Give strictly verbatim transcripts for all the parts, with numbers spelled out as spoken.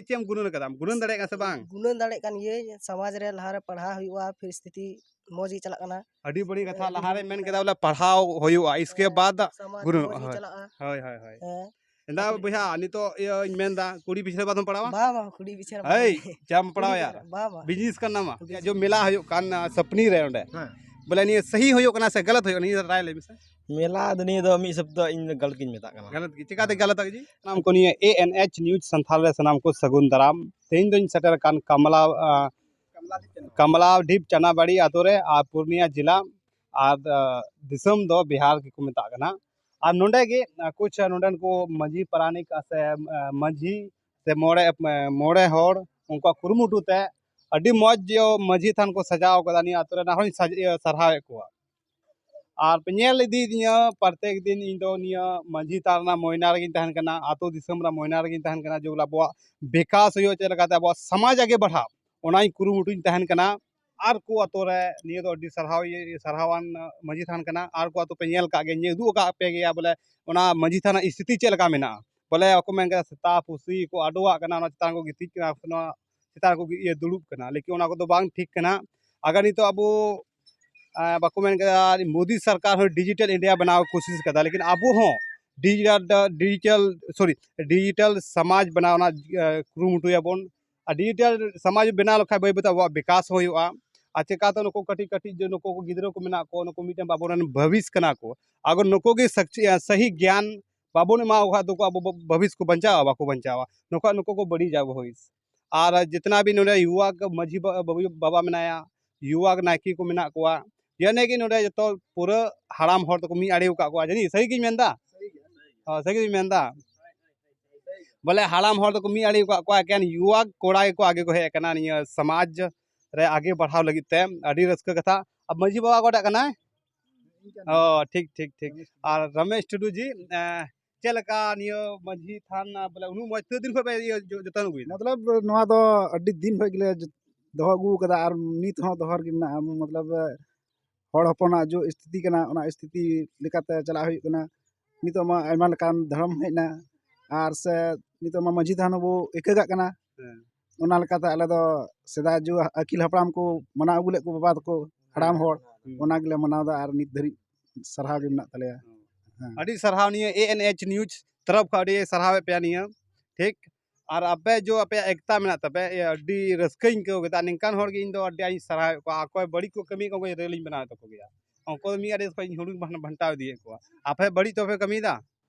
ᱪᱮᱫ ᱮᱢ ᱜᱩᱱᱟᱹᱱ ᱠᱟᱫᱟ? ᱜᱩᱱᱟᱹᱱ ᱫᱟᱲᱮᱭᱟᱜ ᱠᱟᱱᱟ ᱥᱮ ᱵᱟᱝ? ᱜᱩᱱᱟᱹᱱ ᱫᱟᱲᱮᱭᱟᱜ ᱠᱟᱱ ᱜᱤᱭᱟᱹᱧ, ᱥᱚᱢᱟᱡᱽ ᱨᱮ ᱞᱟᱦᱟ ᱨᱮ ᱯᱟᱲᱦᱟᱣ ᱦᱩᱭᱩᱜᱼᱟ, ᱯᱚᱨᱤᱥᱛᱷᱤᱛᱤ ᱢᱚᱡᱽ ᱜᱮ ᱪᱟᱞᱟᱜ ᱠᱟᱱᱟ᱾ ᱟᱹᱰᱤ ᱵᱟᱹᱲᱤᱡ ᱠᱟᱛᱷᱟ, ᱞᱟᱦᱟ ᱨᱮ ᱢᱮᱱ ᱠᱮᱫᱟ ᱵᱚᱞᱮ ᱯᱟᱲᱦᱟᱣ ᱦᱩᱭᱩᱜᱼᱟ, ᱤᱥᱠᱮ ᱵᱟᱫ ᱥᱚᱢᱟᱡᱽ ᱜᱩᱱᱟᱹᱱᱚᱜᱼᱟ, ᱢᱚᱡᱽ ᱜᱮ ᱦᱳᱭ᱾ ᱪᱟᱞᱟᱜᱼᱟ᱾ ᱦᱳᱭ, ᱦᱳᱭ, ᱦᱳᱭ᱾ ᱦᱮᱸ᱾ ᱮᱱᱫᱟ ᱵᱚᱭᱦᱟ, ᱱᱤᱛᱚᱜ ᱤᱭᱟᱹᱧ ᱢᱮᱱᱫᱟ, ᱠᱩᱲᱤ ᱯᱤᱪᱷᱲᱟᱹ ᱵᱟᱫ ᱦᱚᱸ ᱯᱟᱲᱟᱣᱟ? ᱵᱟᱝ, ᱵᱟᱝ, ᱠᱩᱲᱤ ᱯᱤᱪᱷᱲᱟᱹ ᱵᱟᱝ᱾ ᱦᱮᱭ, ᱪᱟᱢ ᱯᱟᱲᱟᱣ ᱠᱩᱲᱤ ᱭᱟᱨ? ᱯᱤᱪᱷᱲᱟᱹ, ᱵᱟᱝ, ᱵᱟᱝ᱾ ᱵᱤᱡᱽᱱᱮᱥ ᱠᱟᱱᱟ ᱢᱟ᱾ ᱵᱤᱡᱽᱱᱮᱥ᱾ ᱡᱚ ᱢᱮᱞᱟ ᱦᱩᱭᱩᱜ ᱠᱟᱱ, ᱟ, ᱥᱟᱯᱱᱤ ᱨᱮ ᱚᱸᱰᱮ᱾ ᱦᱮᱸ᱾ ᱵᱚᱞᱮ ᱱᱤᱭᱟᱹ ᱥᱟᱹᱦᱤ ᱦᱩᱭᱩᱜ ᱠᱟᱱᱟ ᱥᱮ ᱜᱟᱞᱟᱛ ᱦᱩᱭᱩᱜ ᱠᱟᱱᱟ, ᱱᱤᱭᱟᱹ ᱨᱟᱭ ᱞᱟᱹᱭ ᱢᱮᱥᱮ᱾ ᱢᱮᱞᱟ ᱫᱚ ᱱᱤᱭᱟᱹ ᱫᱚ ᱢᱤᱫ ᱦᱤᱥᱟᱹᱵ ᱫᱚ ᱤᱧ ᱫᱚ ᱜᱟᱞᱟᱛ ᱜᱤᱧ ᱢᱮᱛᱟᱜ ᱠᱟᱱᱟ᱾ ᱜᱟᱞᱟᱛ ᱜᱮ᱾ ᱪᱤᱠᱟᱹᱛᱮ ᱜᱟᱞᱟᱛ ᱜᱮ? ᱥᱟᱱᱟᱢ ᱠᱚ ᱱᱤᱭᱟᱹ A N H News Santhal ᱨᱮ ᱥᱟᱱᱟᱢ ᱠᱚ ᱥᱟᱹᱜᱩᱱ ᱫᱟᱨᱟᱢ᱾ ᱛᱮᱦᱮᱧ ᱫᱚᱧ ᱥᱮᱴᱮᱨ ᱟᱠᱟᱱ ᱠᱟᱢᱞᱟ, ᱟ, ᱠᱟᱢᱞᱟ ᱰᱷᱤᱯ ᱪᱟᱱᱟᱵᱟᱲᱤ ᱟᱛᱳ ᱨᱮ, ᱟᱨ ᱯᱩᱨᱱᱤᱭᱟ ᱡᱮᱞᱟ, ᱟᱨ, ᱟ, ᱫᱤᱥᱚᱢ ᱫᱚ ᱵᱤᱦᱟᱨ ᱜᱮᱠᱚ ᱢᱮᱛᱟᱜ ᱠᱟᱱᱟ᱾ ᱟᱨ ᱱᱚᱰᱮ ᱜᱮ, ᱟ, ᱠᱩᱪ ᱱᱚᱰᱮᱱ ᱠᱚ ᱢᱟᱹᱡᱷᱤ ᱯᱟᱨᱟᱱᱤᱠ ᱥᱮ, ᱟ, ᱢᱟᱹᱡᱷᱤ ᱥᱮ ᱢᱚᱬᱮ, ᱟ, ᱢᱚᱬᱮ ᱦᱚᱲ, ᱩᱱᱠᱩᱣᱟᱜ ᱠᱩᱨᱩᱢᱩᱴᱩ ᱛᱮ ᱟᱹᱰᱤ ᱢᱚᱡᱽ ᱢᱟᱹᱡᱷᱤ ᱛᱷᱟᱱ ᱠᱚ ᱥᱟᱡᱟᱣ ᱠᱟᱫᱟ᱾ ᱱᱤᱭᱟᱹ ᱟᱛᱳ ᱨᱮᱱ ᱟᱨᱦᱚᱸᱧ ᱥᱟᱡ-, ᱤᱭᱟᱹ, ᱥᱟᱨᱦᱟᱣᱮᱫ ᱠᱚᱣᱟ᱾ ᱟᱨ ᱯᱮ ᱧᱮᱞ ᱤᱫᱤᱭᱮᱫᱤᱧᱟ, ᱯᱨᱚᱛᱮᱠ ᱫᱤᱱ ᱤᱧ ᱫᱚ ᱱᱤᱭᱟᱹ ᱢᱟᱹᱡᱷᱤ ᱛᱷᱟᱱ ᱨᱮᱱᱟᱜ ᱢᱚᱭᱱᱟ ᱨᱮᱜᱮᱧ ᱛᱟᱦᱮᱱ ᱠᱟᱱᱟ, ᱟᱛᱳ ᱫᱤᱥᱚᱢ ᱨᱮᱱᱟᱜ ᱢᱚᱭᱱᱟ ᱨᱮᱜᱮᱧ ᱛᱟᱦᱮᱱ ᱠᱟᱱᱟ, ᱡᱮ ᱵᱚᱞᱮ ᱟᱵᱚᱣᱟᱜ ᱵᱤᱠᱟᱥ ᱦᱩᱭᱩᱜᱼᱟ, ᱪᱮᱫ ᱞᱮᱠᱟᱛᱮ ᱟᱵᱚᱣᱟᱜ ᱥᱚᱢᱟᱡᱽ ᱟᱜᱮ ᱵᱟᱲᱦᱟᱜ, ᱚᱱᱟᱧ ᱠᱩᱨᱩᱢᱩᱴᱩᱧ ᱛᱟᱦᱮᱱ ᱠᱟᱱᱟ᱾ ᱟᱨ ᱠᱚ ᱟᱛᱳ ᱨᱮ ᱱᱤᱭᱟᱹ ᱫᱚ ᱟᱹᱰᱤ ᱥᱟᱨᱦᱟᱣ, ᱤᱭᱟᱹ, ᱥᱟᱨᱦᱟᱣᱟᱱ ᱢᱟᱹᱡᱷᱤ ᱛᱷᱟᱱ ᱠᱟᱱᱟ᱾ ᱟᱨ ᱠᱚ ᱟᱛᱳ ᱯᱮ ᱧᱮᱞ ᱠᱟᱜ ᱜᱮᱭᱟ, ᱤᱧ ᱩᱫᱩᱜ ᱟᱠᱟᱫ ᱯᱮ ᱜᱮᱭᱟ ᱵᱚᱞᱮ ᱚᱱᱟ ᱢᱟᱹᱡᱷᱤ ᱛᱷᱟᱱ ᱨᱮᱱᱟᱜ ᱥᱛᱷᱤᱛᱤ ᱪᱮᱫ ᱞᱮᱠᱟ ᱢᱮᱱᱟᱜᱼᱟ᱾ ᱵᱚᱞᱮ ᱵᱟᱠᱚ ᱢᱮᱱ ᱠᱟᱫᱟ ᱥᱮᱛᱟ ᱯᱩᱥᱤ ᱠᱚ ᱟᱰᱚᱣᱟᱜ ᱠᱟᱱᱟ, ᱚᱱᱟ ᱪᱮᱛᱟᱱ ᱨᱮᱠᱚ ᱜᱤᱛᱤᱡ ᱠᱟᱱᱟ, ᱥᱮ ᱱᱚᱣᱟ ᱪᱮᱛᱟᱱ ᱨᱮᱠᱚ ᱤᱭᱟᱹ ᱫᱩᱲᱩᱵ ᱠᱟᱱᱟ, ᱞᱮᱠᱤᱱ ᱚᱱᱟ ᱠᱚᱫᱚ ᱵᱟᱝ ᱴᱷᱤᱠ ᱠᱟᱱᱟ᱾ ᱟᱜᱟᱨ ᱱᱤᱛᱚᱜ ᱟᱵᱚ, ᱟ, ᱵᱟᱠᱚ ᱢᱮᱱ ᱠᱟᱫᱟ ᱢᱳᱫᱤ ᱥᱚᱨᱠᱟᱨ ᱦᱚᱸ ᱰᱤᱡᱤᱴᱟᱞ ᱤᱱᱰᱤᱭᱟ ᱵᱮᱱᱟᱣ ᱠᱳᱥᱤᱥ ᱠᱟᱫᱟ, ᱞᱮᱠᱤᱱ ᱟᱵᱚ ᱦᱚᱸ ᱰᱤᱡᱤᱴᱟᱞ, ᱰᱤᱡᱤᱴᱟᱞ, ᱥᱚᱨᱤ, ᱰᱤᱡᱤᱴᱟᱞ ᱥᱚᱢᱟᱡᱽ ᱵᱮᱱᱟᱣ ᱨᱮᱱᱟᱜ, ᱟ, ᱠᱩᱨᱩᱢᱩᱴᱩᱭᱟᱵᱚᱱ᱾ ᱟᱨ ᱰᱤᱡᱤᱴᱟᱞ ᱥᱚᱢᱟᱡᱽ ᱵᱮᱱᱟᱣ ᱞᱮᱠᱷᱟᱱ ᱵᱟᱹᱭ ᱵᱟᱹᱭᱛᱮ ᱟᱵᱚᱣᱟᱜ ᱵᱤᱠᱟᱥ ᱦᱚᱸ ᱦᱩᱭᱩᱜᱼᱟ᱾ ᱟᱨ ᱪᱮᱠᱟᱛᱮ ᱱᱩᱠᱩ ᱠᱟᱹᱴᱤᱡ ᱠᱟᱹᱴᱤᱡ ᱡᱮ ᱱᱩᱠᱩ ᱠᱚ ᱜᱤᱫᱽᱨᱟᱹ ᱠᱚ ᱢᱮᱱᱟᱜ ᱠᱚ, ᱱᱩᱠᱩ ᱢᱤᱫᱴᱮᱱ ᱟᱵᱚᱨᱮᱱ ᱵᱷᱚᱵᱤᱥ ᱠᱟᱱᱟ ᱠᱚ᱾ ᱟᱜᱟᱨ ᱱᱩᱠᱩ ᱜᱮ ᱥᱟᱠᱪᱤ-, ᱥᱟᱹᱦᱤ ᱜᱮᱭᱟᱱ ᱵᱟᱵᱚᱱ ᱮᱢᱟ ᱠᱚ ᱠᱷᱟᱡ ᱫᱚ ᱟᱵᱚ ᱵᱷᱚᱵᱤᱥ ᱠᱚ ᱵᱟᱧᱪᱟᱣᱟ, ᱵᱟᱠᱚ ᱵᱟᱧᱪᱟᱣᱟ᱾ ᱱᱩᱠᱩ, ᱱᱩᱠᱩ ᱠᱚ ᱵᱟᱹᱲᱤᱡᱟ ᱵᱷᱚᱵᱤᱥ᱾ ᱟᱨ ᱡᱤᱛᱱᱟ ᱵᱷᱤ ᱱᱚᱰᱮ ᱭᱩᱣᱟ ᱠᱚ ᱢᱟᱹᱡᱷᱤ ᱵᱟ-, ᱵᱟᱵᱟ ᱢᱮᱱᱟᱭᱟ, ᱭᱩᱣᱟ ᱱᱟᱭᱠᱮ ᱠᱚ ᱢᱮᱱᱟᱜ ᱠᱚᱣᱟ, ᱭᱟᱱᱮ ᱠᱤ ᱱᱚᱰᱮ ᱡᱚᱛᱚ ᱯᱩᱨᱟᱹ ᱦᱟᱲᱟᱢ ᱦᱚᱲ ᱫᱚᱠᱚ ᱢᱤᱫ ᱟᱲᱮ ᱟᱠᱟᱫ ᱠᱚᱣᱟ᱾ ᱡᱟᱹᱱᱤᱡ ᱥᱟᱹᱨᱤ ᱜᱤᱧ ᱢᱮᱱᱫᱟ? ᱦᱚᱸ, ᱥᱟᱹᱨᱤ ᱜᱤᱧ ᱢᱮᱱᱫᱟ᱾ ᱵᱚᱞᱮ ᱦᱟᱲᱟᱢ ᱦᱚᱲ ᱫᱚᱠᱚ ᱢᱤᱫ ᱟᱲᱮ ᱟᱠᱟᱫ ᱠᱚᱣᱟ, ᱮᱠᱮᱱ ᱭᱩᱣᱟ ᱠᱚᱲᱟ ᱜᱮᱠᱚ ᱟᱜᱮ ᱠᱚ ᱦᱮᱡ ᱟᱠᱟᱱᱟ ᱱᱤᱭᱟᱹ ᱥᱚᱢᱟᱡᱽ ᱨᱮ ᱟᱜᱮ ᱵᱟᱲᱦᱟᱣ ᱞᱟᱹᱜᱤᱫ ᱛᱮ᱾ ᱟᱹᱰᱤ ᱨᱟᱹᱥᱠᱟᱹ ᱠᱟᱛᱷᱟ᱾ ᱟᱨ ᱢᱟᱹᱡᱷᱤ ᱵᱟᱵᱟ ᱚᱠᱟᱴᱟᱜ ᱠᱟᱱᱟᱭ? ᱚ, ᱴᱷᱤᱠ, ᱴᱷᱤᱠ, ᱴᱷᱤᱠ᱾ ᱟᱨ ᱨᱚᱢᱮᱥ ᱴᱩᱰᱩ ᱡᱤ, ᱮᱸ, ᱪᱮᱫ ᱞᱮᱠᱟ ᱱᱤᱭᱟᱹ ᱢᱟᱹᱡᱷᱤ ᱛᱷᱟᱱ, ᱵᱚᱞᱮ, ᱩᱱᱟᱹᱜ ᱢᱚᱡᱽ ᱛᱤᱱᱟᱹᱜ ᱫᱤᱱ ᱠᱷᱚᱱ ᱯᱮ ᱤᱭᱟᱹ ᱡᱚ-, ᱡᱚᱛᱚᱱ ᱟᱹᱜᱩᱭᱮᱫᱟ? ᱢᱚᱛᱞᱚᱵ, ᱱᱚᱣᱟ ᱫᱚ ᱟᱹᱰᱤ ᱫᱤᱱ ᱠᱷᱚᱱ ᱜᱮᱞᱮ ᱡᱚ-, ᱫᱚᱦᱚ ᱟᱹᱜᱩ ᱠᱟᱫᱟ ᱟᱨ ᱱᱤᱛ ᱦᱚᱸ ᱫᱚᱦᱚ ᱨᱮᱜᱮ ᱢᱮᱱᱟᱜᱼᱟ᱾ ᱢᱚᱛᱞᱚᱵ, ᱦᱚᱲ ᱦᱚᱯᱚᱱᱟᱜ ᱡᱚ ᱥᱛᱷᱤᱛᱤ ᱠᱟᱱᱟ, ᱚᱱᱟ ᱥᱛᱷᱤᱛᱤ ᱞᱮᱠᱟᱛᱮ ᱪᱟᱞᱟᱜ ᱦᱩᱭᱩᱜ ᱠᱟᱱᱟ᱾ ᱱᱤᱛᱚᱜ ᱢᱟ ᱟᱭᱢᱟ ᱞᱮᱠᱟᱱ ᱫᱷᱚᱨᱚᱢ ᱦᱮᱡ ᱮᱱᱟ, ᱟᱨ ᱥᱮ ᱱᱤᱛᱚᱜ ᱢᱟ ᱢᱟᱹᱡᱷᱤ ᱛᱷᱟᱱ ᱦᱚᱸᱵᱚ ᱤᱠᱟᱹ ᱠᱟᱜ ᱠᱟᱱᱟ᱾ ᱦᱮᱸ᱾ ᱚᱱᱟ ᱞᱮᱠᱟᱛᱮ ᱟᱞᱮ ᱫᱚ ᱥᱮᱫᱟᱭ ᱡᱩᱜᱽ ᱟᱹᱠᱤᱞ ᱦᱟᱯᱲᱟᱢ ᱠᱚ ᱢᱟᱱᱟᱣ ᱟᱹᱜᱩ ᱞᱮᱫ ᱠᱚ ᱵᱟᱵᱟ ᱛᱟᱠᱚ, ᱦᱟᱲᱟᱢ ᱦᱚᱲ, ᱦᱩᱸ᱾ ᱚᱱᱟ ᱜᱮᱞᱮ ᱢᱟᱱᱟᱣ ᱮᱫᱟ ᱟᱨ ᱱᱤᱛ ᱫᱷᱟᱹᱨᱤᱡ ᱥᱟᱨᱦᱟᱣ ᱜᱮ ᱢᱮᱱᱟᱜ ᱛᱟᱞᱮᱭᱟ᱾ ᱦᱮᱸ᱾ ᱟᱹᱰᱤ ᱥᱟᱨᱦᱟᱣ ᱱᱤᱭᱟᱹ A N H news ᱛᱚᱨᱚᱯ ᱠᱷᱚᱱ ᱟᱹᱰᱤ ᱥᱟᱨᱦᱟᱣᱮᱫ ᱯᱮᱭᱟ ᱱᱤᱭᱟᱹ, ᱴᱷᱤᱠ? ᱟᱨ ᱟᱯᱮ ᱡᱚ ᱟᱯᱮᱭᱟᱜ ᱮᱠᱛᱟ ᱢᱮᱱᱟᱜ ᱛᱟᱯᱮ, ᱮ, ᱟᱹᱰᱤ ᱨᱟᱹᱥᱠᱟᱹᱧ ᱟᱹᱭᱠᱟᱹᱣ ᱠᱮᱫᱟ᱾ ᱱᱤᱝᱠᱟᱱ ᱦᱚᱲ ᱜᱮ ᱤᱧ ᱫᱚ ᱟᱹᱰᱤ ᱟᱸᱴᱤᱧ ᱥᱟᱨᱦᱟᱣᱮᱫ ᱠᱚᱣᱟ᱾ ᱚᱠᱚᱭ ᱵᱟᱹᱲᱤᱡ ᱠᱚ ᱠᱟᱹᱢᱤᱭᱮᱫ ᱠᱚᱣᱟ, ᱩᱱᱠᱩ ᱨᱮᱞᱤᱧ ᱵᱮᱱᱟᱣᱮᱫ ᱛᱟᱠᱚ ᱜᱮᱭᱟ᱾ ᱩᱱᱠᱩ ᱫᱚ ᱢᱤᱫ ᱟᱹᱰᱤ ᱠᱷᱚᱱ ᱤᱧ ᱦᱩᱲᱩᱧ ᱵᱷᱟᱱ-, ᱵᱷᱟᱱᱴᱟᱣ ᱤᱫᱤᱭᱮᱫ ᱠᱚᱣᱟ᱾ ᱟᱯᱮ ᱵᱟᱹᱲᱤᱡ ᱫᱚ ᱵᱟᱯᱮ ᱠᱟᱹᱢᱤᱭᱮᱫᱟ?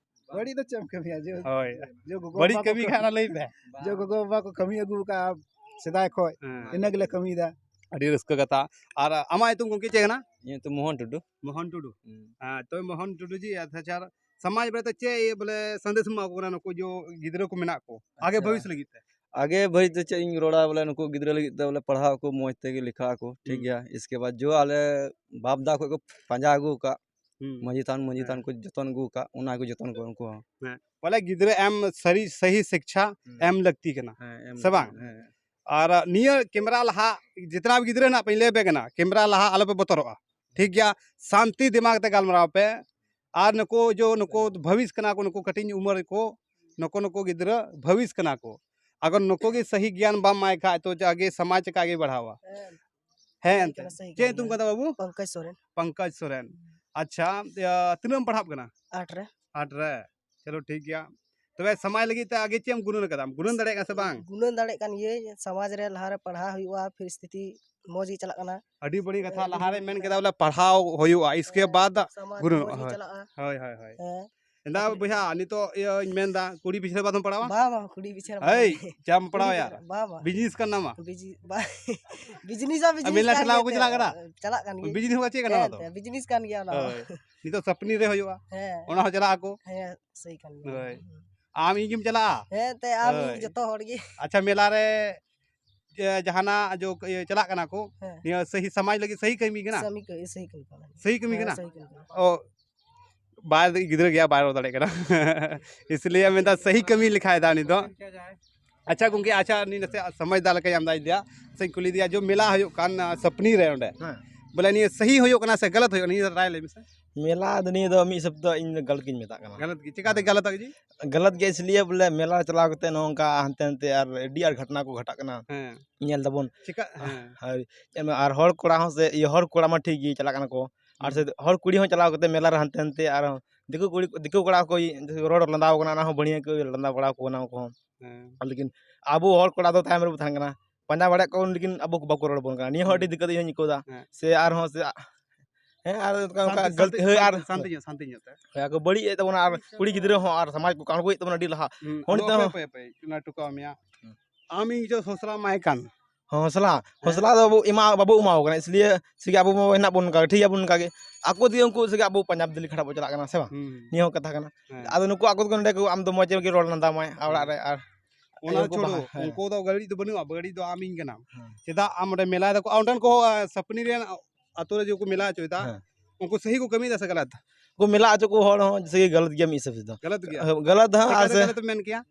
ᱵᱟᱹᱲᱤᱡ ᱫᱚ ᱪᱮᱫ ᱮᱢ ᱠᱟᱹᱢᱤᱭᱟ? ᱡᱮ, ᱦᱳᱭ᱾ ᱡᱮ ᱜᱚᱜᱚ ᱵᱟᱹᱲᱤᱡ ᱵᱟᱵᱟ ᱠᱚ ᱠᱟᱹᱢᱤ ᱠᱟᱹᱢᱤ-, ᱠᱷᱟᱱ ᱟᱞᱚ ᱞᱟᱹᱭ ᱯᱮ᱾ ᱡᱮ ᱜᱚᱜᱚ ᱵᱟᱵᱟ ᱠᱚ ᱠᱟᱹᱢᱤ ᱟᱹᱜᱩ ᱟᱠᱟᱫᱼᱟ ᱥᱮᱫᱟᱭ ᱠᱷᱚᱱ, ᱦᱮᱸ᱾ ᱤᱱᱟᱹ ᱜᱮᱞᱮ ᱠᱟᱹᱢᱤᱭᱮᱫᱟ᱾ ᱟᱹᱰᱤ ᱨᱟᱹᱥᱠᱟᱹ ᱠᱟᱛᱷᱟ᱾ ᱟᱨ ᱟᱢᱟᱜ ᱧᱩᱛᱩᱢ ᱜᱚᱢᱠᱮ ᱪᱮᱫ ᱠᱟᱱᱟ? ᱤᱧᱟᱹᱜ ᱧᱩᱛᱩᱢ ᱢᱳᱦᱚᱱ ᱴᱩᱰᱩ᱾ ᱢᱳᱦᱚᱱ ᱴᱩᱰᱩ᱾ ᱦᱩᱸ᱾ ᱦᱮᱸ, ᱛᱚᱵᱮ ᱢᱳᱦᱚᱱ ᱴᱩᱰᱩ ᱡᱤ, ᱟᱪᱪᱷᱟ, ᱟᱪᱪᱷᱟ, ᱥᱚᱢᱟᱡᱽ ᱵᱟᱨᱮᱛᱮ ᱪᱮᱫ ᱤᱭᱟᱹ ᱵᱚᱞᱮ ᱥᱟᱸᱫᱮᱥ ᱮᱢ ᱮᱢᱟ ᱠᱚ ᱠᱟᱱᱟ ᱱᱩᱠᱩ ᱡᱚ ᱜᱤᱫᱽᱨᱟᱹ ᱠᱚ ᱢᱮᱱᱟᱜ ᱠᱚ ᱟᱜᱮ ᱟᱪᱪᱷᱟ᱾ ᱵᱷᱚᱵᱤᱥ ᱞᱟᱹᱜᱤᱫ ᱛᱮ? ᱟᱜᱮ ᱵᱷᱚᱵᱤᱥ ᱫᱚ ᱪᱮᱫ ᱤᱧ ᱨᱚᱲᱟ ᱵᱚᱞᱮ ᱱᱩᱠᱩ ᱜᱤᱫᱽᱨᱟᱹ ᱞᱟᱹᱜᱤᱫ ᱛᱮ ᱵᱚᱞᱮ ᱯᱟᱲᱦᱟᱣ ᱠᱚ ᱢᱚᱡᱽ ᱛᱮᱜᱮ ᱞᱮᱠᱷᱟ ᱟᱠᱚ, ᱴᱷᱤᱠ ᱦᱩᱸ᱾ ᱜᱮᱭᱟ? ᱤᱥᱠᱮ ᱵᱟᱫ ᱡᱚ ᱟᱞᱮ ᱵᱟᱯ ᱫᱟ ᱠᱷᱚᱡ ᱠᱚ ᱯᱟᱸᱡᱟ ᱟᱹᱜᱩ ᱟᱠᱟᱫ, ᱦᱩᱸ᱾ ᱢᱟᱹᱡᱷᱤ ᱛᱷᱟᱱ, ᱢᱟᱹᱡᱷᱤ ᱦᱮᱸ᱾ ᱛᱷᱟᱱ ᱠᱚ ᱡᱚᱛᱚᱱ ᱟᱹᱜᱩ ᱟᱠᱟᱫ, ᱚᱱᱟ ᱠᱚ ᱡᱚᱛᱚᱱ ᱠᱚ ᱩᱱᱠᱩ ᱦᱚᱸ᱾ ᱦᱮᱸ, ᱵᱚᱞᱮ ᱜᱤᱫᱽᱨᱟᱹ ᱮᱢ ᱥᱟᱹᱨᱤ, ᱥᱟᱹᱦᱤ ᱥᱤᱠᱪᱷᱟ ᱦᱩᱸ᱾ ᱮᱢ ᱞᱟᱹᱠᱛᱤ ᱠᱟᱱᱟ, ᱦᱮᱸ, ᱮᱢ ᱥᱮ ᱵᱟᱝ? ᱞᱟᱹᱠᱛᱤ ᱠᱟᱱᱟ, ᱦᱮᱸ᱾ ᱟᱨ ᱱᱤᱭᱟᱹ ᱠᱮᱢᱨᱟ ᱞᱟᱦᱟ ᱡᱤᱛᱱᱟ ᱵᱷᱤ ᱜᱤᱫᱽᱨᱟᱹ ᱦᱮᱱᱟᱜ ᱯᱮ, ᱞᱟᱹᱭ ᱟᱯᱮ ᱠᱟᱱᱟ, ᱠᱮᱢᱨᱟ ᱞᱟᱦᱟ ᱟᱞᱚᱯᱮ ᱵᱚᱛᱚᱨᱚᱜᱼᱟ, ᱴᱷᱤᱠ ᱜᱮᱭᱟ? ᱥᱟᱱᱛᱤ ᱫᱤᱢᱟᱜᱽ ᱛᱮ ᱜᱟᱞᱢᱟᱨᱟᱣ ᱯᱮ᱾ ᱟᱨ ᱱᱩᱠᱩ ᱡᱚ, ᱱᱩᱠᱩ ᱵᱷᱟᱵᱤᱥ ᱠᱟᱱᱟ ᱠᱚ, ᱱᱩᱠᱩ ᱠᱟᱹᱴᱤᱡ ᱩᱢᱮᱨ ᱠᱚ, ᱱᱩᱠᱩ, ᱱᱩᱠᱩ ᱜᱤᱫᱽᱨᱟᱹ ᱵᱷᱟᱵᱤᱥ ᱠᱟᱱᱟ ᱠᱚ᱾ ᱟᱜᱟᱨ ᱱᱩᱠᱩ ᱜᱮ ᱥᱟᱹᱦᱤ ᱜᱮᱭᱟᱱ ᱵᱟᱢ ᱮᱢᱟᱭ ᱠᱷᱟᱡ, ᱛᱚ ᱟᱜᱮ ᱥᱚᱢᱟᱡᱽ ᱪᱮᱠᱟ ᱜᱮ ᱵᱟᱲᱦᱟᱣᱟ? ᱦᱮᱸ᱾ ᱦᱮᱸ, ᱥᱟᱹᱦᱤ ᱮᱱᱛᱮ᱾ ᱠᱟᱱᱟ, ᱥᱟᱹᱦᱤ ᱪᱮᱫ ᱠᱟᱱᱟ᱾ ᱧᱩᱛᱩᱢ ᱠᱟᱱ ᱛᱟᱢᱟ ᱵᱟᱹᱵᱩ? ᱯᱚᱝᱠᱚᱡᱽ ᱥᱚᱨᱮᱱ᱾ ᱯᱚᱝᱠᱚᱡᱽ ᱥᱚᱨᱮᱱ᱾ ᱦᱩᱸ᱾ ᱟᱪᱪᱷᱟ, ᱤᱭᱟᱹ, ᱛᱤᱱᱟᱹᱜ ᱮᱢ ᱯᱟᱲᱦᱟᱜ ᱠᱟᱱᱟ? ᱟᱴ ᱨᱮ᱾ ᱟᱴ ᱨᱮ᱾ ᱪᱚᱞᱚ, ᱴᱷᱤᱠ ᱜᱮᱭᱟ᱾ ᱛᱚᱵᱮ ᱥᱚᱢᱟᱡᱽ ᱞᱟᱹᱜᱤᱫ ᱛᱮ ᱟᱜᱮ ᱪᱮᱫ ᱮᱢ ᱜᱩᱱᱟᱹᱱ ᱟᱠᱟᱫᱟ? ᱜᱩᱱᱟᱹᱱ ᱫᱟᱲᱮᱭᱟᱜ ᱠᱟᱱᱟ ᱥᱮ ᱵᱟᱝ? ᱜᱩᱱᱟᱹᱱ ᱫᱟᱲᱮᱭᱟᱜ ᱠᱟᱱ ᱜᱤᱭᱟᱹᱧ᱾ ᱥᱚᱢᱟᱡᱽ ᱨᱮ ᱞᱟᱦᱟ ᱨᱮ ᱯᱟᱲᱦᱟᱣ ᱦᱩᱭᱩᱜᱼᱟ, ᱯᱚᱨᱤᱥᱛᱷᱤᱛᱤ ᱢᱚᱡᱽ ᱜᱮ ᱪᱟᱞᱟᱜ ᱠᱟᱱᱟ᱾ ᱟᱹᱰᱤ ᱵᱟᱹᱲᱤᱡ ᱠᱟᱛᱷᱟ, ᱞᱟᱦᱟ ᱨᱮ ᱢᱮᱱ ᱠᱮᱫᱟ ᱵᱚᱞᱮ ᱯᱟᱲᱦᱟᱣ ᱦᱩᱭᱩᱜᱼᱟ, ᱤᱥᱠᱮ ᱦᱮᱸ, ᱵᱟᱫ ᱥᱚᱢᱟᱡᱽ ᱜᱩᱱᱟᱹᱱ, ᱢᱚᱡᱽ ᱜᱮ ᱦᱳᱭ᱾ ᱪᱟᱞᱟᱜᱼᱟ᱾ ᱦᱳᱭ, ᱦᱳᱭ, ᱦᱳᱭ᱾ ᱦᱮᱸ᱾ ᱮᱱᱫᱟ ᱟᱹᱠᱷᱨᱤᱧ ᱵᱚᱭᱦᱟ, ᱠᱟᱛᱮ᱾ ᱱᱤᱛᱚᱜ ᱤᱭᱟᱹᱧ ᱢᱮᱱᱫᱟ, ᱠᱩᱲᱤ ᱯᱤᱪᱷᱞᱟᱹ ᱵᱟᱫ ᱮᱢ ᱯᱟᱲᱟᱣᱟ? ᱵᱟᱝ, ᱵᱟᱝ, ᱠᱩᱲᱤ ᱯᱤᱪᱷᱞᱟᱹ ᱵᱟᱝ᱾ ᱦᱮᱭ, ᱪᱮᱫ ᱮᱢ ᱯᱟᱲᱟᱣᱟ ᱠᱩᱲᱤ ᱭᱟᱨ? ᱯᱤᱪᱷᱞᱟᱹ, ᱵᱟᱝ, ᱵᱟᱝ᱾ ᱵᱤᱡᱽᱱᱮᱥ ᱠᱟᱱᱟ ᱢᱟ᱾ ᱵᱤᱡᱤ-, ᱵᱟᱝ, ᱵᱤᱡᱽᱱᱮᱥ ᱦᱚᱸ ᱟᱨ ᱵᱤᱡᱽᱱᱮᱥ ᱢᱮᱞᱟ ᱠᱟᱱ ᱴᱷᱮᱞᱟ ᱜᱮᱭᱟ ᱠᱚ ᱛᱮ᱾ ᱪᱟᱞᱟᱜ ᱠᱟᱱᱟ? ᱪᱟᱞᱟᱜ ᱠᱟᱱ ᱜᱮᱭᱟ᱾ ᱵᱤᱡᱽᱱᱮᱥ ᱦᱚᱸ ᱪᱮᱫ ᱠᱟᱱᱟ ᱦᱮᱸ, ᱚᱱᱟ ᱫᱚ? ᱛᱮ, ᱵᱤᱡᱽᱱᱮᱥ ᱠᱟᱱ ᱜᱮᱭᱟ ᱚᱱᱟ ᱦᱚᱸ᱾ ᱦᱳᱭ᱾ ᱱᱤᱛᱚᱜ ᱥᱟᱯᱱᱤ ᱨᱮ ᱦᱩᱭᱩᱜᱼᱟ᱾ ᱦᱮᱸ᱾ ᱚᱱᱟ ᱦᱚᱸ ᱪᱟᱞᱟᱜ ᱟᱠᱚ᱾ ᱦᱮᱸ, ᱥᱟᱹᱦᱤ ᱠᱟᱱ ᱜᱮᱭᱟ᱾ ᱦᱳᱭ᱾ ᱟᱢ ᱤᱧ ᱜᱮᱢ ᱪᱟᱞᱟᱜᱼᱟ? ᱦᱮᱸ, ᱛᱮ ᱟᱢ ᱤᱧ ᱦᱳᱭ᱾ ᱡᱚᱛᱚ ᱦᱚᱲ ᱜᱮ᱾ ᱟᱪᱪᱷᱟ, ᱢᱮᱞᱟ ᱨᱮ, ᱮ, ᱡᱟᱦᱟᱱᱟᱜ ᱡᱚ, ᱤᱭᱟᱹ, ᱪᱟᱞᱟᱜ ᱠᱟᱱᱟ ᱠᱚ, ᱦᱮᱸ᱾ ᱱᱤᱭᱟᱹ ᱥᱟᱹᱦᱤ ᱥᱚᱢᱟᱡᱽ ᱞᱟᱹᱜᱤᱫ ᱥᱟᱹᱦᱤ ᱠᱟᱹᱢᱤ ᱠᱟᱱᱟ? ᱥᱟᱹᱦᱤ ᱠᱟᱹᱢᱤ, ᱥᱟᱹᱦᱤ ᱠᱟᱹᱢᱤ ᱠᱟᱱᱟ᱾ ᱥᱟᱹᱦᱤ ᱠᱟᱹᱢᱤ ᱦᱮᱸ, ᱠᱟᱱᱟ? ᱥᱟᱹᱦᱤ ᱠᱟᱹᱢᱤ ᱠᱟᱱᱟ᱾ ᱚ, ᱵᱟᱭ, ᱜᱤᱫᱽᱨᱟᱹ ᱜᱮᱭᱟ, ᱵᱟᱭ ᱨᱚᱲ ᱫᱟᱲᱮᱭᱟᱜ ᱠᱟᱱᱟ᱾ ᱤᱥᱞᱤᱭᱮ ᱢᱮᱱᱫᱟ, ᱥᱟᱹᱦᱤ ᱠᱟᱹᱢᱤ ᱞᱮᱠᱷᱟᱭ ᱫᱟ ᱩᱱᱤ ᱫᱚ᱾ ᱟᱪᱪᱷᱟ ᱜᱚᱝᱠᱮ, ᱟᱪᱪᱷᱟ, ᱩᱱᱤ ᱱᱟᱥᱮ ᱥᱚᱢᱚᱡᱽᱫᱟᱨ ᱞᱮᱠᱟᱭ ᱟᱢᱫᱟ ᱤᱫᱤᱭᱟ᱾ ᱥᱮᱧ ᱠᱩᱞᱤ ᱤᱫᱤᱭᱟ, ᱡᱚ ᱢᱮᱞᱟ ᱦᱩᱭᱩᱜ ᱠᱟᱱ, ᱟ, ᱥᱟᱯᱱᱤ ᱨᱮ ᱚᱸᱰᱮ᱾ ᱦᱮᱸ᱾ ᱵᱚᱞᱮ ᱱᱤᱭᱟᱹ ᱥᱟᱹᱦᱤ ᱦᱩᱭᱩᱜ ᱠᱟᱱᱟ ᱥᱮ ᱜᱟᱞᱟᱛ ᱦᱩᱭᱩᱜ ᱠᱟᱱᱟ, ᱱᱤᱭᱟᱹ ᱨᱟᱭ ᱞᱟᱹᱭ ᱢᱮᱥᱮ᱾ ᱢᱮᱞᱟ ᱫᱚ ᱱᱤᱭᱟᱹ ᱫᱚ ᱢᱤᱫ ᱦᱤᱥᱟᱹᱵ ᱫᱚ ᱤᱧ ᱫᱚ ᱜᱟᱞᱟᱛ ᱜᱤᱧ ᱢᱮᱛᱟᱜ ᱠᱟᱱᱟ᱾ ᱜᱟᱞᱟᱛ ᱜᱮ, ᱪᱤᱠᱟᱹᱛᱮ ᱜᱟᱞᱟᱛ ᱜᱮ? ᱜᱟᱞᱟᱛ ᱜᱮ ᱤᱥᱞᱤᱭᱮ ᱵᱚᱞᱮ ᱢᱮᱞᱟ ᱪᱟᱞᱟᱣ ᱠᱟᱛᱮ ᱱᱚᱝᱠᱟ ᱦᱟᱱᱛᱮ ᱱᱟᱛᱮ ᱟᱨ ᱟᱹᱰᱤ ᱟᱨ ᱜᱷᱚᱴᱱᱟ ᱠᱚ ᱜᱷᱚᱴᱟᱜ ᱠᱟᱱᱟ᱾ ᱦᱮᱸ᱾ ᱧᱮᱞ ᱫᱟᱵᱚᱱ᱾ ᱪᱤᱠᱟ-, ᱦᱮᱸ᱾ ᱟᱨ, ᱟᱨ ᱦᱚᱲ ᱠᱚᱲᱟ ᱦᱚᱸ ᱥᱮ, ᱤᱭᱟᱹ, ᱦᱚᱲ ᱠᱚᱲᱟ ᱢᱟ ᱴᱷᱤᱠ ᱜᱮ ᱪᱟᱞᱟᱜ ᱠᱟᱱᱟ ᱠᱚ, ᱟᱨ ᱥᱮ ᱦᱩᱸ᱾ ᱦᱚᱲ ᱠᱩᱲᱤ ᱦᱚᱸ ᱪᱟᱞᱟᱣ ᱠᱟᱛᱮ ᱢᱮᱞᱟ ᱨᱮ ᱦᱟᱱᱛᱮ ᱱᱟᱛᱮ ᱟᱨ ᱫᱤᱠᱩ ᱠᱩᱲᱤ, ᱫᱤᱠᱩ ᱠᱚᱲᱟ ᱠᱚ ᱨᱚᱲ ᱞᱟᱸᱫᱟ ᱠᱚ ᱠᱟᱱᱟ, ᱚᱱᱟ ᱦᱚᱸ ᱵᱟᱹᱲᱤᱡ ᱠᱚ ᱞᱟᱸᱫᱟ ᱵᱟᱲᱟ ᱠᱚ ᱠᱟᱱᱟ ᱩᱱᱠᱩ ᱦᱚᱸ᱾ ᱦᱮᱸ᱾ ᱟᱨ ᱞᱮᱠᱤᱱ ᱟᱵᱚ ᱦᱚᱲ ᱠᱚᱲᱟ ᱫᱚ ᱛᱟᱭᱚᱢ ᱨᱮᱵᱚ ᱛᱟᱦᱮᱱ ᱠᱟᱱᱟ, ᱯᱟᱸᱡᱟ ᱵᱟᱲᱟᱭᱮᱫ ᱠᱚᱣᱟ ᱵᱚᱱ, ᱞᱮᱠᱤᱱ ᱟᱵᱚ ᱵᱟᱠᱚ ᱨᱚᱲ ᱟᱵᱚᱱ ᱠᱟᱱᱟ᱾ ᱱᱤᱭᱟᱹ ᱦᱚᱸ ᱦᱮᱸ᱾ ᱟᱹᱰᱤ ᱫᱤᱠᱠᱟᱛ ᱤᱧ ᱦᱚᱸᱧ ᱟᱹᱭᱠᱟᱹᱣ ᱮᱫᱟ᱾ ᱦᱮᱸ᱾ ᱥᱮ ᱟᱨᱦᱚᱸ ᱥᱮ, ᱦᱮᱸ, ᱟᱨ ᱚᱱᱠᱟ, ᱚᱱᱠᱟ ᱥᱟᱱᱛᱤ, ᱜᱟᱞᱛᱤ, ᱥᱟᱱᱛᱤ, ᱦᱳᱭ, ᱟᱨ ᱥᱟᱱᱛᱤ ᱧᱚᱜ, ᱥᱟᱱᱛᱤ ᱧᱚᱜ ᱛᱮ᱾ ᱦᱳᱭ, ᱟᱠᱚ ᱵᱟᱹᱲᱤᱡ ᱮᱫ ᱛᱟᱵᱚᱱᱟ ᱟᱨ ᱠᱩᱲᱤ ᱜᱤᱫᱽᱨᱟᱹ ᱦᱚᱸ ᱟᱨ ᱥᱚᱢᱟᱡᱽ ᱠᱚ ᱠᱟᱬᱜᱚᱭᱮᱫ ᱛᱟᱵᱚᱱᱟ ᱟᱹᱰᱤ ᱞᱟᱦᱟ᱾ ᱦᱩᱸ, ᱦᱚᱸ, ᱟᱫᱚ ᱱᱤᱛᱚᱜ ᱦᱚᱸ ᱚᱠᱚᱭ, ᱚᱠᱚᱭ, ᱚᱠᱚᱭ, ᱚᱱᱟ ᱴᱚᱠᱟᱣ ᱢᱮᱭᱟ? ᱦᱩᱸ᱾ ᱟᱢ ᱤᱧ ᱡᱚ ᱦᱚᱥᱞᱟ ᱮᱢᱟᱭ ᱠᱟᱱ᱾ ᱦᱚᱸ, ᱦᱚᱥᱞᱟ, ᱦᱮᱸ? ᱦᱚᱥᱞᱟ ᱫᱚ ᱟᱵᱚ ᱮᱢᱟ, ᱵᱟᱵᱚ ᱮᱢᱟᱣ ᱠᱟᱱᱟ, ᱤᱥᱞᱤᱭᱮ ᱥᱮ ᱟᱵᱚ ᱢᱟ ᱦᱮᱱᱟᱜ ᱵᱚᱱ ᱚᱱᱠᱟ, ᱴᱷᱤᱠ ᱜᱮᱭᱟ ᱵᱚᱱ ᱚᱱᱠᱟ ᱜᱮ᱾ ᱟᱠᱚ ᱛᱮᱜᱮ ᱩᱱᱠᱩ ᱥᱮ ᱟᱵᱚ ᱯᱟᱧᱡᱟᱵᱽ ᱫᱤᱞᱤ ᱠᱷᱟᱲᱟᱜ ᱵᱚ ᱪᱟᱞᱟᱜ ᱠᱟᱱᱟ, ᱥᱮ ᱵᱟᱝ? ᱦᱩᱸ, ᱦᱩᱸ᱾ ᱱᱤᱭᱟᱹ ᱦᱚᱸ ᱠᱟᱛᱷᱟ ᱠᱟᱱᱟ᱾ ᱦᱮᱸ᱾ ᱟᱫᱚ ᱱᱩᱠᱩ ᱟᱠᱚ ᱛᱮᱜᱮ ᱱᱚᱰᱮ ᱠᱚ, ᱟᱢ ᱫᱚ ᱢᱚᱡᱽ ᱜᱮ ᱨᱚᱲ ᱞᱟᱸᱫᱟ ᱢᱟᱭ ᱟᱨ ᱚᱲᱟᱜ ᱦᱮᱸ᱾ ᱨᱮ, ᱟᱨ ᱚᱱᱟ ᱩᱱᱠᱩ ᱪᱷᱳᱲᱳ, ᱵᱟᱦᱟ, ᱦᱮᱸ᱾ ᱩᱱᱠᱩ ᱫᱚ ᱜᱟᱹᱲᱤ ᱫᱚ ᱵᱟᱹᱱᱩᱜᱼᱟ, ᱜᱟᱹᱲᱤ ᱫᱚ ᱟᱢ ᱤᱧ ᱠᱟᱱᱟᱢ᱾ ᱦᱮᱸ᱾ ᱪᱮᱫᱟᱜ ᱟᱢ ᱚᱸᱰᱮ ᱢᱮᱞᱟ ᱫᱚᱠᱚ, ᱚᱸᱰᱮᱱ ᱠᱚ, ᱟ, ᱥᱟᱯᱱᱤ ᱨᱮᱱ ᱟᱛᱳ ᱨᱮ ᱡᱮ ᱠᱚ ᱢᱮᱞᱟ ᱦᱚᱪᱚᱭᱮᱫᱟ, ᱦᱮᱸ᱾ ᱩᱱᱠᱩ ᱥᱟᱹᱦᱤ ᱠᱚ ᱠᱟᱹᱢᱤᱭᱮᱫᱟ ᱥᱮ ᱜᱟᱞᱟᱛ? ᱩᱱᱠᱩ ᱢᱮᱞᱟ ᱦᱚᱪᱚ ᱠᱚ ᱦᱚᱲ ᱦᱚᱸ ᱡᱮᱭᱥᱮ ᱠᱤ ᱜᱟᱞᱟᱛ ᱜᱮᱭᱟ ᱢᱤᱫ ᱦᱤᱥᱟᱹᱵ ᱥᱮ ᱫᱚ᱾ ᱜᱟᱞᱟᱛ ᱜᱮᱭᱟ? ᱜᱟᱞᱟᱛ ᱦᱚᱸ, ᱟᱨ ᱪᱮᱠᱟᱛᱮ ᱥᱮ ᱜᱟᱞᱟᱛ ᱮᱢ ᱢᱮᱱ ᱠᱮᱭᱟ?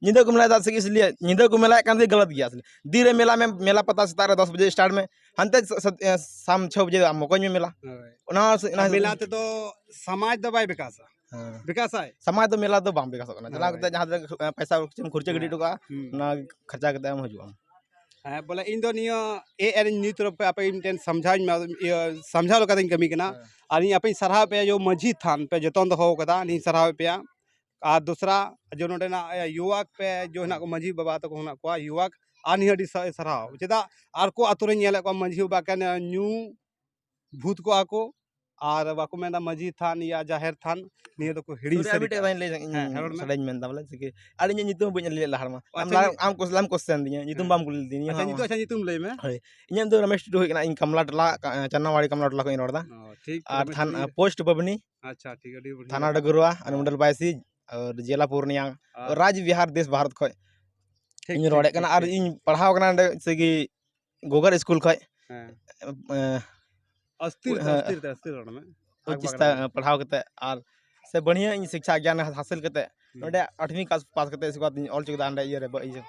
ᱧᱤᱫᱟᱹ ᱠᱚ ᱢᱮᱞᱟᱭᱮᱫᱟ ᱥᱮ ᱤᱥᱞᱤᱭᱮ ᱧᱤᱫᱟᱹ ᱠᱚ ᱢᱮᱞᱟᱭᱮᱫ ᱠᱟᱱ ᱛᱮ ᱜᱟᱞᱟᱛ ᱜᱮᱭᱟ ᱟᱥᱚᱞᱮ᱾ ᱫᱤᱱ ᱨᱮ ᱢᱮᱞᱟ ᱢᱮ, ᱢᱮᱞᱟ ᱯᱟᱛᱟ ᱥᱮᱛᱟᱜ ᱨᱮ ᱫᱚᱥ ᱵᱟᱡᱮ start ᱢᱮ, ᱦᱟᱱᱛᱮ ᱥᱟ-, ᱥᱟ-, ᱮ, ᱥᱟᱢ ᱪᱷᱚ ᱵᱟᱡᱮ ᱟᱢ ᱢᱚᱠᱚᱧ ᱢᱮ ᱢᱮᱞᱟ᱾ ᱦᱳᱭ᱾ ᱚᱱᱟ ᱦᱚᱸ ᱥᱮ-, ᱚᱱᱟ ᱟᱨ ᱦᱤᱥᱟᱹᱵ ᱢᱮᱞᱟ ᱛᱮ ᱛᱮᱫᱚ ᱥᱚᱢᱟᱡᱽ ᱫᱚ ᱵᱟᱭ ᱵᱤᱠᱟᱥᱟ᱾ ᱦᱮᱸ᱾ ᱵᱤᱠᱟᱥᱟᱭ? ᱥᱚᱢᱟᱡᱽ ᱫᱚ ᱢᱮᱞᱟ ᱫᱚ ᱵᱟᱝ ᱵᱤᱠᱟᱥᱚᱜ ᱠᱟᱱᱟ᱾ ᱪᱟᱞᱟᱣ ᱦᱳᱭ᱾ ᱠᱟᱛᱮ ᱡᱟᱦᱟᱸ ᱛᱤᱱᱟᱹᱜ, ᱮ, ᱯᱚᱭᱥᱟ ᱠᱷᱚᱨᱪᱟ ᱜᱤᱰᱤ ᱦᱮᱸ᱾ ᱦᱚᱴᱚ ᱠᱟᱜᱼᱟ, ᱦᱩᱸ᱾ ᱚᱱᱟ ᱠᱷᱚᱨᱪᱟ ᱠᱟᱛᱮ ᱮᱢ ᱦᱤᱡᱩᱜᱼᱟ᱾ ᱦᱮᱸ, ᱵᱚᱞᱮ ᱤᱧ ᱫᱚ ᱱᱤᱭᱟᱹ ᱮ ᱟᱨ ᱮᱱ ᱱᱤᱭᱩᱡᱽ ᱛᱚᱨᱚᱯ ᱠᱷᱚᱱ ᱟᱯᱮ ᱢᱤᱫᱴᱮᱱ ᱥᱟᱢᱡᱷᱟᱣᱤᱧ ᱢᱮ, ᱤᱭᱟᱹ, ᱥᱟᱢᱡᱷᱟᱣ ᱞᱮᱠᱟᱛᱤᱧ ᱠᱟᱹᱢᱤ ᱠᱟᱱᱟ᱾ ᱦᱮᱸ᱾ ᱟᱨ ᱤᱧ ᱟᱯᱮᱧ ᱥᱟᱨᱦᱟᱣ ᱯᱮᱭᱟ, ᱡᱮ ᱢᱟᱹᱡᱷᱤ ᱛᱷᱟᱱ ᱯᱮ ᱡᱚᱛᱚᱱ ᱫᱚᱦᱚ ᱠᱟᱫᱟ, ᱟᱹᱞᱤᱧ ᱥᱟᱨᱦᱟᱣᱮᱫ ᱯᱮᱭᱟ᱾ ᱟᱨ ᱫᱚᱥᱨᱟ, ᱡᱮ ᱱᱚᱰᱮᱱᱟᱜ, ᱤᱭᱟᱹ, ᱭᱩᱣᱟ ᱯᱮ, ᱡᱮ ᱦᱮᱱᱟᱜ ᱠᱚ ᱢᱟᱹᱡᱷᱤ ᱵᱟᱵᱟ ᱛᱟᱠᱚ ᱦᱮᱱᱟᱜ ᱠᱚᱣᱟ, ᱭᱩᱣᱟ, ᱟᱨ ᱱᱤᱭᱟᱹ ᱟᱹᱰᱤ ᱥᱟ-, ᱥᱟᱨᱦᱟᱣ᱾ ᱪᱮᱫᱟᱜ ᱟᱨ ᱠᱚ ᱟᱛᱳ ᱨᱮᱧ ᱧᱮᱞᱮᱫ ᱠᱚᱣᱟ ᱢᱟᱹᱡᱷᱤ ᱵᱟᱵᱟ ᱮᱠᱮᱱ ᱧᱩ ᱵᱷᱩᱛ ᱠᱚᱜᱼᱟ ᱠᱚ, ᱟᱨ ᱵᱟᱠᱚ ᱢᱮᱱᱟ ᱢᱟᱹᱡᱷᱤ ᱛᱷᱟᱱ ᱭᱟ ᱡᱟᱦᱮᱨ ᱛᱷᱟᱱ, ᱱᱤᱭᱟᱹ ᱫᱚᱠᱚ ᱦᱤᱲᱤᱧ ᱥᱚᱨᱤ, ᱟᱨ ᱥᱟᱹᱨᱤ ᱢᱤᱫᱴᱮᱡ ᱠᱟᱜᱼᱟ᱾ ᱠᱟᱛᱷᱟᱧ ᱞᱟᱹᱭ ᱫᱟ, ᱤᱧ ᱦᱮᱸ, ᱦᱮᱸ, ᱨᱚᱲ ᱢᱮ᱾ ᱥᱟᱰᱮᱧ ᱢᱮᱱᱫᱟ ᱵᱚᱞᱮ, ᱪᱤᱠᱟᱹ ᱟᱨ ᱤᱧᱟᱹᱜ ᱧᱩᱛᱩᱢ ᱵᱟᱹᱧ ᱞᱟᱹᱭ ᱞᱟᱦᱟ ᱨᱮᱢᱟ᱾ ᱟᱢ ᱟᱪᱪᱷᱟ, ᱞᱟᱦᱟ ᱧᱩ-, ᱟᱢ ᱠᱚᱥ-, ᱟᱢ question ᱫᱤᱧᱟ, ᱧᱩᱛᱩᱢ ᱦᱮᱸ᱾ ᱵᱟᱢ ᱠᱩᱞᱤ ᱞᱤᱫᱤᱧᱟ, ᱟᱪᱪᱷᱟ, ᱦᱚᱸ, ᱧᱩᱛᱩᱢ, ᱦᱚᱸ᱾ ᱟᱪᱪᱷᱟ, ᱧᱩᱛᱩᱢ ᱞᱟᱹᱭ ᱢᱮ᱾ ᱦᱳᱭ, ᱤᱧᱟᱹᱜ ᱫᱚ ᱨᱚᱢᱮᱥ ᱴᱩᱰᱩ ᱦᱩᱭ ᱠᱟᱱᱟ, ᱤᱧ ᱠᱟᱢᱞᱟ ᱴᱚᱞᱟ, ᱠᱟ-, ᱪᱟᱱᱱᱟᱣᱟᱲᱤ ᱠᱟᱢᱞᱟ ᱴᱚᱞᱟ ᱠᱷᱚᱱ ᱤᱧ ᱨᱚᱲ ᱫᱟ᱾ ᱚ, ᱴᱷᱤᱠ, ᱟᱨ ᱨᱚᱢᱮᱥ ᱛᱷᱟᱱ-, ᱴᱩᱰᱩ᱾ Post ᱵᱟᱵᱽᱱᱤ, ᱟᱪᱪᱷᱟ, ᱴᱷᱤᱠ, ᱟᱹᱰᱤ ᱵᱟᱹᱲᱤᱭᱟ᱾ ᱛᱷᱟᱱᱟ ᱰᱟᱹᱜᱩᱨᱣᱟ, ᱟᱨ ᱦᱮᱸ᱾ ᱢᱚᱱᱰᱚᱞ ᱵᱟᱭᱥᱤ, ᱟᱨ ᱡᱮᱞᱟ ᱯᱩᱨᱱᱤᱭᱟ, ᱟᱨ ᱨᱟᱡᱽ ᱵᱤᱦᱟᱨ, ᱫᱮᱥ ᱵᱷᱟᱨᱚᱛ ᱠᱷᱚᱡ ᱴᱷᱤᱠ, ᱤᱧ ᱴᱷᱤᱠ, ᱨᱚᱲᱮᱫ ᱠᱟᱱᱟ, ᱴᱷᱤᱠ, ᱟᱨ ᱴᱷᱤᱠ᱾ ᱤᱧ ᱯᱟᱲᱦᱟᱣ ᱠᱟᱱᱟ ᱚᱸᱰᱮ ᱥᱮ ᱜᱤ ᱜᱳᱜᱟᱨ ᱥᱠᱩᱞ ᱠᱷᱚᱡ᱾ ᱦᱮᱸ᱾ ᱮ, ᱟᱥᱛᱤᱨ ᱛᱮ, ᱦᱮᱸ, ᱟᱥᱛᱤᱨ ᱛᱮ, ᱟᱥᱛᱤᱨ ᱨᱚᱲ ᱢᱮ᱾ ᱯᱚᱸᱪᱤᱥ ᱟᱜᱽᱵᱟᱲ ᱛᱟ-, ᱢᱮ᱾ ᱯᱟᱲᱦᱟᱣ ᱠᱟᱛᱮ ᱟᱨ ᱥᱮ ᱵᱟᱹᱲᱦᱤᱭᱟᱹ ᱤᱧ ᱥᱤᱠᱪᱷᱟ ᱜᱮᱭᱟᱱ ᱦᱟᱥᱤᱞ ᱠᱟᱛᱮ ᱦᱩᱸ᱾ ᱱᱚᱰᱮ ᱟᱴᱷᱣᱤ ᱠᱟᱥ ᱯᱟᱥ ᱠᱟᱛᱮ ᱤᱥᱠᱮ ᱵᱟᱫ ᱤᱧ ᱚᱞ ᱪᱩᱠᱤᱫᱟ ᱚᱸᱰᱮ ᱤᱭᱟᱹ ᱨᱮ, ᱵᱟ-, ᱤᱭᱟᱹ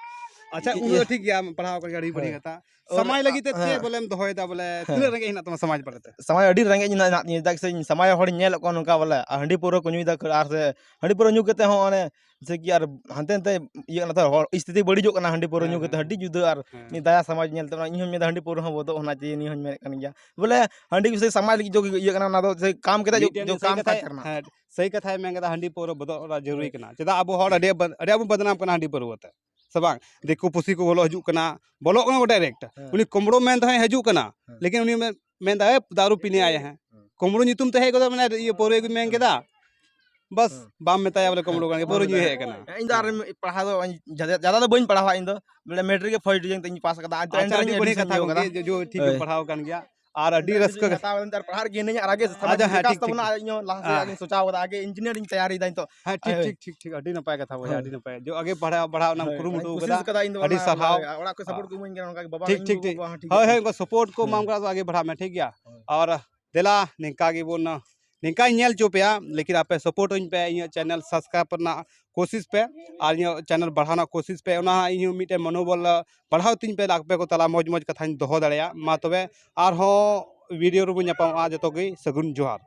ᱟᱪᱪᱷᱟ, ᱤᱭᱟᱹ, ᱩᱱᱟᱹᱜ ᱫᱚ ᱴᱷᱤᱠ ᱜᱮᱭᱟ, ᱯᱟᱲᱦᱟᱣ ᱠᱟᱱ ᱜᱮᱭᱟ, ᱟᱹᱰᱤ ᱵᱟᱹᱲᱤᱡ ᱦᱮᱸ᱾ ᱠᱟᱛᱷᱟ᱾ ᱚᱱᱟ, ᱥᱟᱢᱟᱡᱽ ᱞᱟᱹᱜᱤᱫ ᱛᱮ ᱪᱮᱫ ᱦᱮᱸ᱾ ᱵᱚᱞᱮᱢ ᱫᱚᱦᱚᱭᱮᱫᱟ ᱵᱚᱞᱮ? ᱦᱮᱸ᱾ ᱛᱤᱱᱟᱹᱜ ᱨᱮᱸᱜᱮᱡ ᱦᱮᱱᱟᱜ ᱛᱟᱢᱟ ᱥᱚᱢᱟᱡᱽ ᱵᱟᱨᱮᱛᱮ? ᱥᱟᱢᱟᱡᱽ ᱟᱹᱰᱤ ᱨᱮᱸᱜᱮᱡ ᱦᱮᱱᱟᱜ ᱞᱤᱧᱟ, ᱪᱮᱫᱟᱜ ᱥᱮ ᱤᱧ ᱥᱟᱢᱟᱡᱽ ᱦᱚᱲᱤᱧ ᱧᱮᱞᱮᱫ ᱠᱚᱣᱟ ᱱᱚᱝᱠᱟ ᱵᱚᱞᱮ, ᱟᱨ ᱦᱟᱺᱰᱤ ᱯᱟᱹᱣᱨᱟᱹ ᱠᱚ ᱧᱩᱭᱮᱫᱟ ᱟᱨ ᱥᱮ ᱦᱟᱺᱰᱤ ᱯᱟᱹᱣᱨᱟᱹ ᱧᱩ ᱠᱟᱛᱮ ᱦᱚᱸ ᱚᱱᱮ ᱡᱮ ᱠᱤ ᱟᱨ ᱦᱟᱱᱛᱮ ᱱᱟᱛᱮ ᱤᱭᱟᱹ ᱠᱟᱱᱟ ᱛᱚ, ᱦᱚᱲ ᱥᱛᱷᱤᱛᱤ ᱵᱟᱹᱲᱤᱡᱚᱜ ᱠᱟᱱᱟ ᱦᱟᱺᱰᱤ ᱯᱟᱹᱣᱨᱟᱹ ᱦᱮᱸ, ᱧᱩ ᱠᱟᱛᱮ, ᱦᱮᱸ, ᱟᱹᱰᱤ ᱡᱩᱫᱟᱹ᱾ ᱟᱨ ᱦᱮᱸ᱾ ᱢᱤᱫ ᱫᱟᱭᱟ ᱥᱚᱢᱟᱡᱽ ᱧᱮᱞ ᱛᱮ ᱤᱧ ᱦᱚᱸᱧ ᱢᱮᱱᱫᱟ ᱦᱟᱺᱰᱤ ᱯᱟᱹᱣᱨᱟᱹ ᱦᱚᱸ ᱵᱚᱫᱚᱜ ᱦᱚᱸ ᱱᱟ ᱪᱟᱦᱤᱭᱮ, ᱤᱧ ᱦᱚᱸᱧ ᱢᱮᱱᱮᱫ ᱠᱟᱱ ᱜᱮᱭᱟ ᱵᱚᱞᱮ᱾ ᱦᱟᱺᱰᱤ ᱥᱮ ᱥᱟᱢᱟᱡᱽ ᱞᱟᱹᱜᱤᱫ ᱡᱚ ᱤᱭᱟᱹ ᱠᱟᱱᱟ, ᱚᱱᱟ ᱫᱚ ᱥᱮ ᱠᱟᱢ ᱠᱟᱛᱮ ᱡᱚ, ᱢᱤᱫᱴᱮᱱ ᱡᱚ ᱥᱟᱹᱦᱤ ᱠᱟᱢ ᱠᱟᱡᱽ ᱠᱟᱛᱷᱟᱭ, ᱠᱟᱱᱟ᱾ ᱦᱮᱸ, ᱥᱟᱹᱦᱤ ᱠᱟᱛᱷᱟᱭ ᱢᱮᱱ ᱠᱮᱫᱟ, ᱦᱟᱺᱰᱤ ᱯᱟᱹᱣᱨᱟᱹ ᱵᱚᱫᱚᱞ ᱡᱟᱹᱨᱩᱨᱤ ᱦᱳᱭ᱾ ᱠᱟᱱᱟ᱾ ᱪᱮᱫᱟᱜ ᱟᱵᱚ ᱦᱚᱲ ᱟᱹᱰᱤ ᱟᱵᱚ, ᱟᱹᱰᱤ ᱟᱵᱚ ᱵᱚᱫᱱᱟᱢ ᱠᱟᱱᱟ ᱦᱟᱺᱰᱤ ᱯᱟᱹᱣᱨᱟᱹ ᱛᱮ, ᱥᱮ ᱵᱟᱝ? ᱫᱤᱠᱩ ᱯᱩᱥᱤ ᱠᱚ ᱵᱚᱞᱚ ᱦᱤᱡᱩᱜ ᱠᱟᱱᱟ, ᱵᱚᱞᱚᱜ ᱠᱟᱱᱟ ᱠᱚ direct᱾ ᱦᱮᱸ᱾ ᱩᱱᱤ ᱠᱩᱢᱵᱽᱲᱩ ᱢᱮᱱ ᱛᱮᱦᱚᱸᱭ ᱦᱤᱡᱩᱜ ᱠᱟᱱᱟ, ᱦᱮᱸ᱾ ᱞᱮᱠᱤᱱ ᱩᱱᱤ ᱢᱮ-, ᱢᱮᱱᱫᱟ, "ᱮ, ᱫᱟᱨᱩ ᱯᱤᱱᱮ ᱟᱭᱟ ᱦᱮᱸ᱾" ᱦᱮᱸ᱾ ᱠᱩᱢᱵᱽᱲᱩ ᱧᱩᱛᱩᱢ ᱛᱮ ᱦᱮᱡ ᱜᱚᱫᱚᱜ, ᱢᱟᱱᱮ, ᱤᱭᱟᱹ, ᱯᱟᱹᱣᱨᱟᱹ ᱜᱮ ᱢᱮᱱ ᱦᱮᱸ᱾ ᱠᱮᱫᱟ, ᱵᱟᱥ, ᱦᱮᱸ᱾ ᱵᱟᱢ ᱢᱮᱛᱟᱭᱟ ᱵᱚᱞᱮ ᱠᱩᱢᱵᱽᱲᱩ ᱠᱟᱱ ᱜᱮ, ᱯᱟᱹᱣᱨᱟᱹ ᱧᱩᱭ ᱦᱮᱡ ᱠᱟᱱᱟ᱾ ᱤᱧ ᱫᱚ ᱟᱨ ᱯᱟᱲᱦᱟᱣ ᱫᱚ ᱡᱟᱫᱟ, ᱡᱟᱫᱟ ᱫᱚ ᱵᱟᱹᱧ ᱯᱟᱲᱦᱟᱣᱟ ᱤᱧ ᱫᱚ, ᱵᱚᱞᱮ, ᱢᱮᱴᱨᱤᱠ ᱜᱮ first division ᱛᱮ ᱤᱧ ᱯᱟᱥ ᱟᱠᱟᱫᱟ᱾ ᱟᱨ ᱟᱪᱪᱷᱟ, ᱮᱱᱛᱮ ᱟᱹᱰᱤ ᱨᱮᱦᱚᱸ ᱵᱟᱹᱲᱤᱡ admission ᱠᱟᱛᱷᱟ ᱤᱧ ᱦᱟᱛᱟᱣ ᱜᱚᱢᱠᱮ, ᱠᱟᱫᱟ᱾ ᱡᱚ, ᱴᱷᱤᱠ ᱜᱮᱢ ᱦᱳᱭ᱾ ᱯᱟᱲᱦᱟᱣ ᱠᱟᱱ ᱜᱮᱭᱟ᱾ ᱟᱨ ᱟᱹᱰᱤ ᱨᱟᱹᱥᱠᱟᱹ ᱦᱟᱛᱟᱣ ᱠᱟᱛᱮ ᱟᱨ ᱯᱟᱲᱦᱟᱜ ᱨᱮᱜᱮ ᱦᱤᱱᱟᱹᱧᱟ, ᱟᱨ ᱟᱜᱮ ᱥᱟᱢᱟᱡᱽ ᱟᱪᱪᱷᱟ, ᱦᱮᱸ, ᱵᱤᱠᱟᱥ ᱴᱷᱤᱠ, ᱛᱟᱵᱚᱱᱟ, ᱴᱷᱤᱠ᱾ ᱟᱨ ᱤᱧ ᱦᱚᱸ ᱞᱟᱦᱟ ᱥᱮᱫ ᱦᱮᱸ᱾ ᱟᱜᱮᱧ ᱥᱚᱪᱟᱣ ᱠᱟᱫᱟ, ᱟᱜᱮ engineer ᱤᱧ ᱛᱮᱭᱟᱨᱤᱭᱮᱫᱟ ᱱᱤᱛᱚᱜ᱾ ᱦᱮᱸ, ᱴᱷᱤᱠ, ᱦᱳᱭ᱾ ᱴᱷᱤᱠ, ᱴᱷᱤᱠ, ᱴᱷᱤᱠ, ᱟᱹᱰᱤ ᱱᱟᱯᱟᱭ ᱠᱟᱛᱷᱟ ᱵᱚᱭᱦᱟ, ᱦᱳᱭ᱾ ᱟᱹᱰᱤ ᱱᱟᱯᱟᱭ᱾ ᱡᱚ ᱟᱜᱮ ᱯᱟᱲᱦᱟᱣ, ᱯᱟᱲᱦᱟᱣ ᱨᱮᱱᱟᱜ ᱮᱢ ᱦᱳᱭ, ᱠᱩᱨᱩᱢᱩᱴᱩ ᱠᱩᱥᱤᱥ ᱠᱟᱫᱟ᱾ ᱠᱟᱫᱟ ᱤᱧ ᱫᱚ ᱟᱹᱰᱤ ᱚᱱᱟ, ᱥᱟᱨᱦᱟᱣ᱾ ᱚᱱᱟ, ᱚᱲᱟᱜ ᱠᱚ support ᱠᱚ ᱤᱢᱟᱹᱧ ᱠᱟᱱᱟ, ᱚᱱᱠᱟ ᱜᱮ ᱵᱟᱵᱟ ᱴᱷᱤᱠ, ᱤᱧ ᱴᱷᱤᱠ, ᱜᱚᱜᱚ ᱴᱷᱤᱠ᱾ ᱵᱟᱵᱟ ᱦᱚᱸ ᱴᱷᱤᱠ ᱦᱳᱭ, ᱜᱮᱭᱟ᱾ ᱦᱳᱭ, ᱩᱱᱠᱩ support ᱠᱚ ᱦᱳᱭ᱾ ᱮᱢᱟᱢ ᱠᱟᱱᱟ ᱛᱚ ᱟᱜᱮ ᱯᱟᱲᱦᱟᱜ ᱢᱮ, ᱴᱷᱤᱠ ᱜᱮᱭᱟ? ᱦᱳᱭ᱾ ᱟᱨ ᱫᱮᱞᱟ, ᱱᱤᱝᱠᱟ ᱜᱮᱵᱚᱱ, ᱱᱤᱝᱠᱟᱧ ᱧᱮᱞ ᱦᱚᱪᱚ ᱯᱮᱭᱟ, ᱞᱮᱠᱤᱱ ᱟᱯᱮ support ᱟᱹᱧ ᱯᱮ, ᱤᱧᱟᱹᱜ channel subscribe ᱨᱮᱱᱟᱜ ᱠᱳᱥᱤᱥ ᱯᱮ, ᱟᱨ ᱤᱧᱟᱹᱜ channel ᱵᱟᱲᱦᱟᱣ ᱨᱮᱱᱟᱜ ᱠᱳᱥᱤᱥ ᱯᱮ, ᱚᱱᱟ ᱤᱧ ᱦᱚᱸ ᱢᱤᱫᱴᱮᱱ ᱢᱚᱱᱳᱵᱚᱞ ᱵᱟᱲᱦᱟᱣ ᱛᱤᱧ ᱯᱮ, ᱟᱯᱮ ᱠᱚ ᱛᱟᱞᱟ ᱢᱚᱡᱽ ᱢᱚᱡᱽ ᱠᱟᱛᱷᱟᱧ ᱫᱚᱦᱚ ᱫᱟᱲᱮᱭᱟᱜ ᱢᱟ᱾ ᱛᱚᱵᱮ ᱟᱨᱦᱚᱸ video ᱨᱮᱵᱚᱱ ᱧᱟᱯᱟᱢᱚᱜᱼᱟ, ᱡᱚᱛᱚ ᱜᱮ ᱥᱟᱹᱜᱩᱱ ᱡᱚᱦᱟᱨ᱾